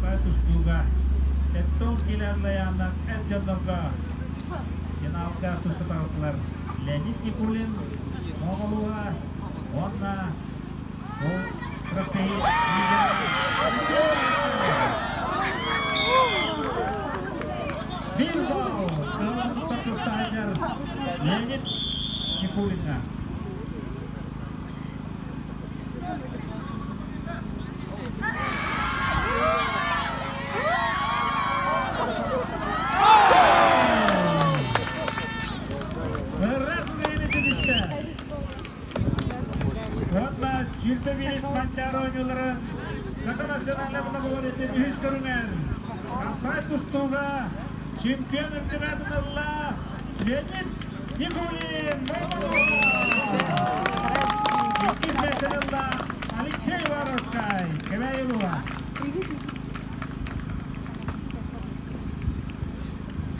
Хапсаҕай тустууга 70 киилэ ыллайааннаах эр дьоннорго финалга туста таҕыстылар Леонид Никулин, Моҕолуга уонна ол күрэхтэһии лидера Алексей Биир балл кыһыл тустааччылар Леонид Никулинга. Раз түстэ. Уонна 21 Манчаары оонньууларын Саха национальнай многоборьетын үһүс көрүҥэр хапсаҕай тустууга чемпион үрдүк аатын ылла Леонид Никулин Иккис миэстэни ылла Алексей Воровскай.